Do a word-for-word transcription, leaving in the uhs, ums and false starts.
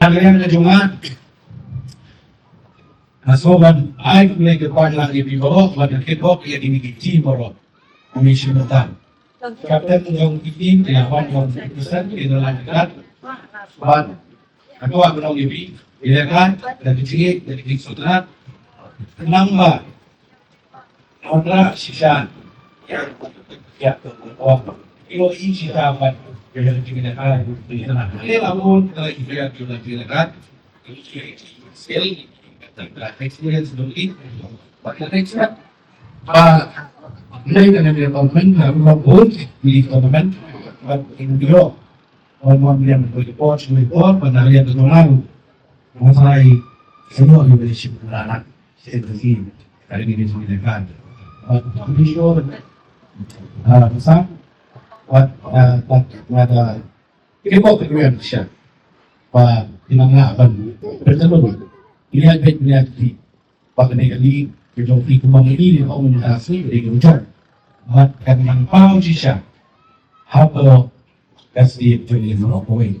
Ka liang ka jong nga, nga sngewbha ban ai khublei kyrpad lang ïa phi baroh bad nga kitbok ïa kine ki team baroh. Khublei shibun. Captain jong ki team ki la wan jong ki percent ki la lan kat. Bad ka kwah ban ong ïa phi, ïa ka da ki jingïeit da ki jingsngewtynnat. Nangba hynrei shisha, ïa, ïa, ïa, shisha bad ïa, ïa, ïa, ïa, ïa, ïa, skill, experience dong i, bad ka experience ba, ïa, ïa, government, ïa, government, bad in bureau. Wan wan biang ko report ko report, wan wan biang ko malu. Wan sai senior leadership ranak. Saya tu si kali ni dia sini kan. Wan wan biang ko ah besar. Wan ah wan wan ah kita buat kemudian siap. Wan tinang nak ban bertemu. Lihat bet lihat di. Bad kane ka lieng ka jong phi kumba mynta ka ong ka sngewthuh ka jong. Bad kan nang paw shisha. Haba ka sdie jong ngi mano kawei.